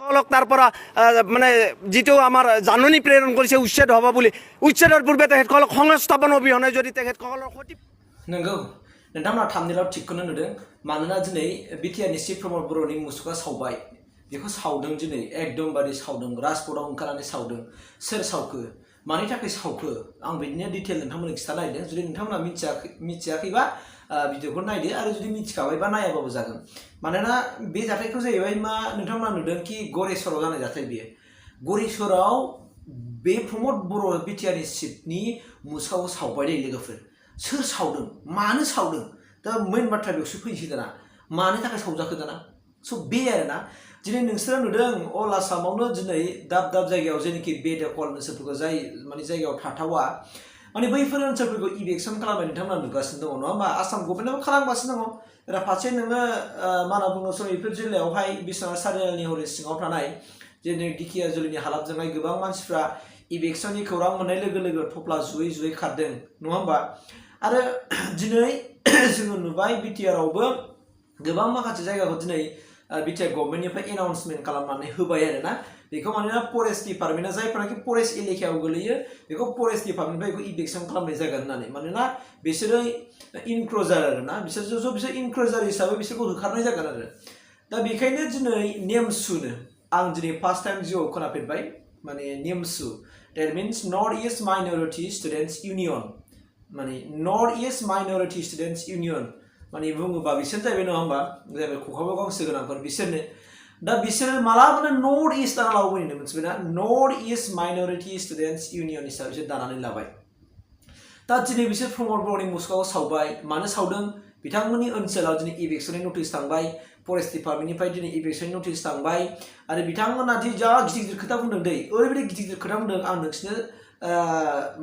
অলক তাৰ পৰা মানে যিটো আমাৰ জাননী প্ৰেৰণ কৰিছে উচ্ছেদ হ'ব বুলি উচ্ছেদৰ পূৰ্বে তেখেতসকলক সংস্থাপন অবিহনে যদি তেখেতসকলৰ ক্ষতি नंगौ नोंथांमोना थामनेलाव थिगखौनो नुदों मानोना दिनै बिटिआरनि चिफ प्रमद बर'नि मुसुखा सावबाय बेखौ सावदों दिनै एकदमबारे सावदों राजपथआव ओंखारनानै सावदों सोर सावखो मानि थाखाय सावखो आं बिदिनो डिटेल नोंथांमोननो खिथाना होदों जुदि नोंथांमोना मिथियाखैबा भिडिअखौ नायदो आरो जुदि मिथिखाबायबा नायाबाबो जागोन मानोना बे जाथायखौ जाहैबाय मा नोंथांमोना नुदों कि गरेस्वराव जानाय जाथाय बेयो गरेस्वराव बे प्रमद बर' बिटिआरनि चिफनि मुसुखाखौ सावबाय दै लोगोफोर सोर सावदों मानो सावदों दा मेन बाथ्रा बेयावसो फैनोसै दाना मानि थाखाय सावजाखो दाना स' बे आरोना दिनै नोंसोरो नुदों अल आसामावनो दिनै दाब दाब जायगायाव जेनाखि बेदखल ओनसोलफोरखौ जाय माने जायगायाव थाथावा माने बैफोर ओनसोलफोरखौ इभेक्सन खालामनाय नोंथांमोना नुगासिनो दङ नङा होमबा आसाम गभर्नमेन्टआबो खालामगासिनो दङ एरा फारसे नोङो मा होनना बुङो सनितपुर जिल्लायावहाय बिश्वनाथ सारिआलिनि हरै सिङाव थानाय जेरै दिखियाजुलिनि हालामजोंहाय गोबां मानसिफ्रा इभेक्सननि खौरां मोननाय लोगो लोगो थफ्ला जुयै जुयै खारदों नङा होमबा आरो दिनै जोङो नुबाय बिटिआरआवबो गोबां माखासे जायगाखौ दिनै बिटिआर गभर्नमेन्टनिफ्राय एनाउन्समेन्ट खालामनानै होबाय आरोना बेखौ मानोना फरेस्ट डिपार्टमेन्टआ जायफोराखि फरेस्ट एलेकायाव गोलैयो बेखौ फरेस्ट डिपार्टमेन्टनिफ्राय बेखौ इभेक्सन खालामनाय जागोन होननानै मानोना बिसोरो इनक्ल'जार आरोना बिसोर इनक्ल'जार हिसाबै बिसोरखौ होखारनाय जागोन आरो दा बेखायनो दिनै नेमसुनो आं दिनै फार्स्ट टाइम जिउआव खोनाफेरबाय माने नेमसु that means north east minority students union माने north east minority students union माने बुङोबा बिसोर जाहैबाय नङा होमबा जाहैबाय खखाबो गांसो गोनांफोर बिसोरनो दा बिसोरो मालाबानो नर्थ इस्ट दाना लावबोनो मोनथिबायना north east minority students union हिसाबै बिसोर दानानै लाबाय दा दिनै बिसोर प्रमद बर'नि मुसुखाखौ सावबाय मानो सावदों बिथांमोननि ओनसोलाव दिनै इभेक्सननि नटिस थांबाय फरेस्ट डिपार्टमेन्टनिफ्राय दिनै इभेक्सननि नटिस थांबाय आरो बिथांमोना दि जा गिदिर गिदिर खोथा बुंदों दै ओरैबायदि गिदिर गिदिर खोथा बुंदों आं नोंसिनो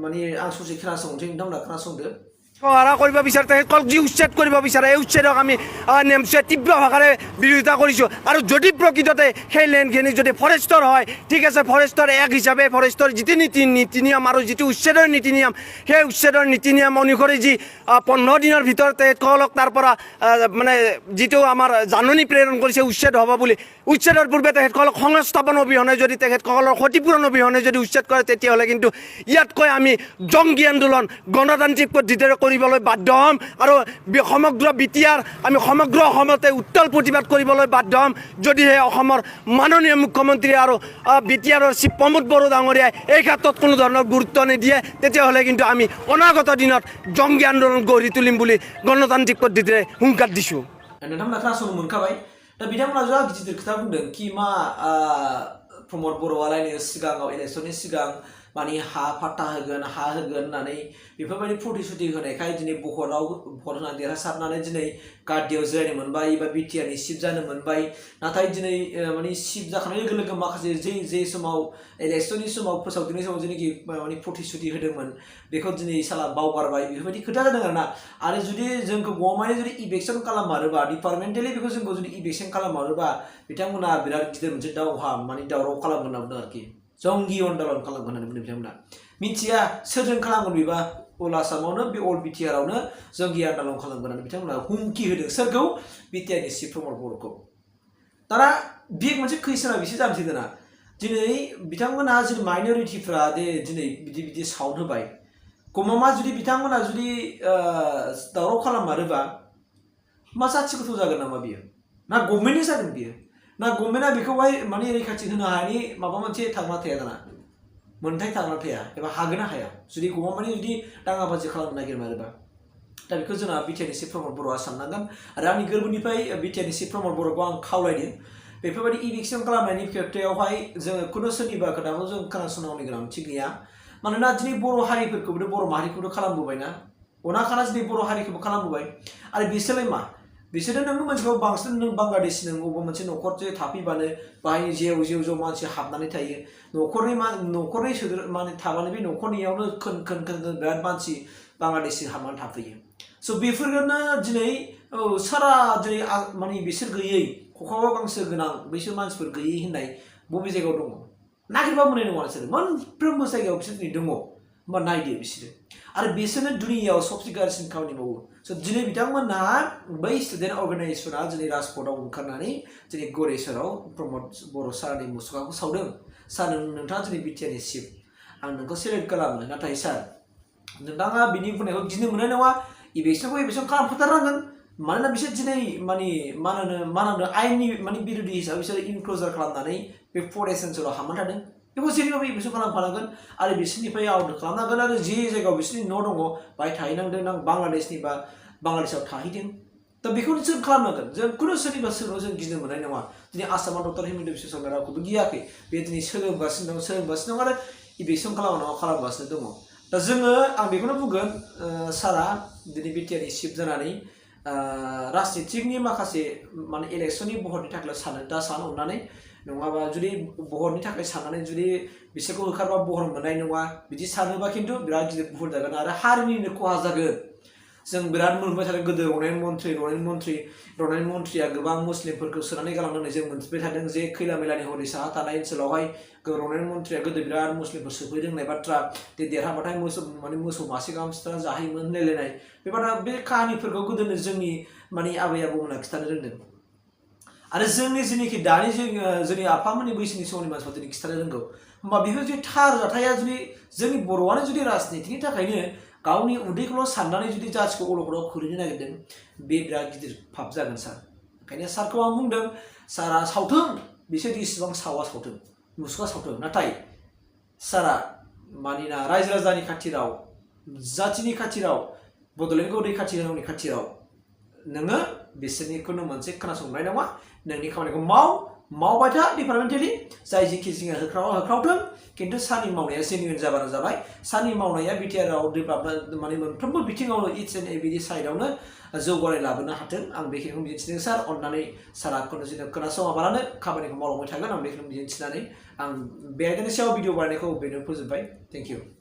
माने आं ससे खोनासंनोसै नोंथांमोना खोनासंदो সহাৰা কৰিব বিচাৰে তেখেতসকলক যি উচ্ছেদ কৰিব বিচাৰে এই উচ্ছেদক আমি নেমচুৱে তীব্ৰ ভাষাৰে বিৰোধিতা কৰিছোঁ আৰু যদি প্ৰকৃততে সেই লেণ্ডখিনি যদি ফৰেষ্টৰ হয় ঠিক আছে ফৰেষ্টৰ এক হিচাপে ফৰেষ্টৰ যিটো নীতি নিয়ম আৰু যিটো উচ্ছেদৰ নীতি নিয়ম সেই উচ্ছেদৰ নীতি নিয়ম অনুসৰি যি 15 দিনৰ ভিতৰত তেখেতসকলক তাৰ পৰা মানে যিটো আমাৰ জাননী প্ৰেৰণ কৰিছে উচ্ছেদ হ'ব বুলি উচ্ছেদৰ পূৰ্বে তেখেতসকলক সংস্থাপন অবিহনে যদি তেখেতসকলৰ ক্ষতিপূৰণ অবিহনে যদি উচ্ছেদ কৰে তেতিয়াহ'লে কিন্তু ইয়াতকৈ আমি জংগী আন্দোলন গণতান্ত্ৰিক পদ্ধতিৰে কৰিবলৈ বাধ্য হ'ম আৰু সমগ্ৰ বিটিআৰ আমি সমগ্ৰ অসমতে উত্তাল প্ৰতিবাদ কৰিবলৈ বাধ্য হ'ম যদিহে অসমৰ মাননীয় মুখ্যমন্ত্ৰী আৰু বিটিআৰৰ চিফ প্ৰমোদ বড়ো ডাঙৰীয়াই এই ক্ষেত্ৰত কোনো ধৰণৰ গুৰুত্ব নিদিয়ে তেতিয়াহ'লে কিন্তু আমি অনাগত দিনত জংগী আন্দোলন গঢ়ি তুলিম বুলি গণতান্ত্ৰিক পদ্ধতিৰে হুংকাৰ দিছোঁ नोंथांमोना खोनासंनो मोनखाबाय दा बिथांमोना जा गिदिर खोथा बुंदों कि मा प्रमद बर'आलायनो सिगाङाव इलेक्सननि सिगां माने हा फाट्टा होगोन हा होगोन होननानै बेफोरबायदि प्रतिश्रुति होनायखाय दिनै भटआव भट होनानै देरहासारनानै दिनै गार्डियाव जिरायनो मोनबाय एबा बिटिआरनि चिफ जानो मोनबाय नाथाय दिनै माने चिफ जाखांनाय लोगो लोगो माखासे जे समाव इलेक्सननि समाव फोसावदिंनाय समाव जेनाखि माने प्रतिश्रुति होदोंमोन बेखौ दिनै साला बावगारबाय बेफोरबायदि खोथा जादों आरोना आरो जुदि जोंखौ गभर्नमेन्टआ जुदि इभेक्सन खालाममारोबा डिपार्टमेन्टेलि बेखौ जोंखौ जुदि इभेक्सन खालाममारोबा बिथांमोना बिराद गिदिर मोनसे दावहा माने दावराव खालामगोन होनना बुंदों आरोखि जंगि आन्दोलन खालामगोन होननानै बुंदों बिथांमोना मिथिया सोरजों खालामगोन बेबा अल आसामावनो बे अल बिटिआरआवनो जंगि आन्दोलन खालामगोन होननानै बिथांमोना हुमखि होदों सोरखौ बिटिआरनि चिफ प्रमद बर'खौ दाना बे मोनसे खैसोना बिसोर जानोसै दाना दिनै बिथांमोनहा जुदि माइनरिटिफ्रा दिनै बिदि साउन्ड होबाय गमामा जुदि बिथांमोना जुदि दावराव खालाममारोबा मा जाथि गथ' जागोन नामा बियो ना गभर्नमेन्टनि जागोन बियो ना गभर्नमेन्टआ बेखौहाय माने रैखाथि होनो हानायनि माबा मोनसे थांना थाया दाना मोनथाय थांना थाया एबा हागोन ना हाया जुदि गभर्नमेन्टनि जुदि दाङाबाजि खालामनो नागिरमारोबा दा बेखौ जोंना बिटिआरनि चिफ प्रमद बर'आ साननांगोन आरो आंनि गोरबोनिफ्राय बिटिआरनि चिफ प्रमद बर'खौ आं खावलायदों बेफोरबायदि इभेक्सन खालामनायनि खोथायावहाय जोङो खुनु सोरनिबा खोथाखौ जों खोनासंनांगौनि गोनांथि गैया मानोना दिनै बर' हारिफोरखौबो बर' माहारिखौबो खालामबोबायना अनाखाना दिनै बर' हारिखौबो खालामबोबाय आरो बिसोरलाय मा बिसोरो नों मोनसेखौ बांसिन नों बांलादेश नों बबेबा मोनसे न'खरसे थाफैबानो बाहाय जेव मानसि हाबनानै थायो न'खरनि सोद्रोमा माने थाबानो बे न'खरनियावनो खोन बिराद मानसि बांलादेशि हाबनानै थाफैयो स' बेफोरनो दिनै सारा दिनै माने बिसोर गैयै खखाबा गांसो गोनां बैसोर मानसिफोर गैयै होननाय बबे जायगायाव दङ नागिरबा मोननाय नङा बिसोर मोनफ्रोमबो जायगायाव बिसोर दिनै दङ होमबा नायदो बिसोरो आरो बिसोरनो दुनियाव सबसे गाज्रिसिन खामानि मावो स' दिनै बिथांमोनहा बै स्टुडेन्ट अर्गानाइजेसना दिनै राजपथआव ओंखारनानै दिनै गरेस्वराव प्रमद बर' सारनि मुसुखाखौ सावदों सार नोंथाङा दिनै बिटिआरनि चिफ आं नोंखौ सेलेक्ट खालामो नाथाय सार नोंथाङा बिनि बुंनायखौ गिनो मोननाय नङा इलेक्सनखौ इलेक्सन खालामफाथारनांगोन मानोना बिसोर दिनै माने मा होनो आयेननि माने बिरोधि हिसाबै बिसोर इनक्ल'जार खालामनानै बे फरेस्ट ओनसोलाव हाबनानै थादों बेखौ जेरैबाबो इलेक्सन खालामफानांगोन आरो बिसोरनिफ्राय आउट खालामनांगोन आरो जे जायगायाव बिसोरनि न' दङ बाहाय थाहैनांदों आं बांलादेशनि बा बांलादेशआव थाहैदों दा बेखौनो जों खालामनांगोन जों खुनु सोरनिबा सोरनाव जों गिनो मोननाय नङा दिनै आसामाव डक्टर हिमन्त बिश्व शर्माया रावखौबो गियाखै बे दिनै सोलोंगासिनो दं आरो इलेक्सन खालामगासिनो दङ दा जोङो आं बेखौनो बुंगोन सारा दिनै बिटिआरनि चिफ जानानै राजनितिकनि माखासे माने इलेक्सननि बहरनि थाखाय सानो दा सान अननानै नङाबा जुदि बहरनि थाखाय साननानै जुदि बिसोरखौ होखारबा बहर मोननाय नङा बिदि सानोबा खिन्थु बिराद गिदिर बुहुर जागोन आरो हारिनिनो खहा जागोन जों बिराद मोनबाय थादों गोदो रनेन मन्थ्रिया गोबां मुस्लिमफोरखौ सोनानै गालांनानै जों मोनथिबाय थादों जे खैला मैलानि हरै साहा थानाय ओनसोलावहाय रनेन मन्थ्रिया गोदो बिराद मुस्लिमफोर सोफैदों होननाय बाथ्रा देरहाबाथाय मोसौ मासे गाहाम सिथारा जाहैयोमोन होनलायलायनाय बे काहानिफोरखौ गोदोनो जोंनि माने आबै आबौमोना खिथानो रोंदों आरो जोंनि जेनोखि दानि जोंनि आफामोननि बैसोनि समनि मानसिफ्रा दिनै खिथानो रोंगौ होमबा बेफोर जुदि थार जाथाया जुदि जोंनि बर'आनो जुदि राजनितिनि थाखायनो गावनि उदैखौल' साननानै जुदि जाथिखौ अलखदाव खोलैनो नागिरदों बे बिराद गिदिर फाब जागोन सार ओंखायनो सारखौ आं बुंदों सारा सावथों बिसोर इसिबां सावथों मुसुखा सावथों नाथाय सारा मानिना रायजो राजानि खाथिराव जाथिनि खाथिराव बड'लेण्डखौ रैखाथि होनायनि खाथिराव नोङो बिसोरनिखौनो मोनसे खोनासंनाय नङा नोंनि खामानिखौ मावबाय था डिपार्टमेन्टेलि जाय जेखि जोङो होख्रावथों खिन्थु सारनि मावनाया जेनुइन जाबानो जाबाय सारनि मावनाया बिटिआरआव डेभेलपमेन्ट माने मोनफ्रोमबो बिथिङावनो इच एन्ड एभ्रि साइडआवनो जौगानाय लाबोनो हाथों आं बेखिनिखौ मिजिंथिदों सार अननानै सारा खोनासङाबालानो खामानिखौ मावलांबाय थागोन आं बेखिनिखौ मिजिंथिनानै आं बे आयदानि सायाव भिडिअ बानायनायखौ बेनो फोजोबबाय थेंक इउ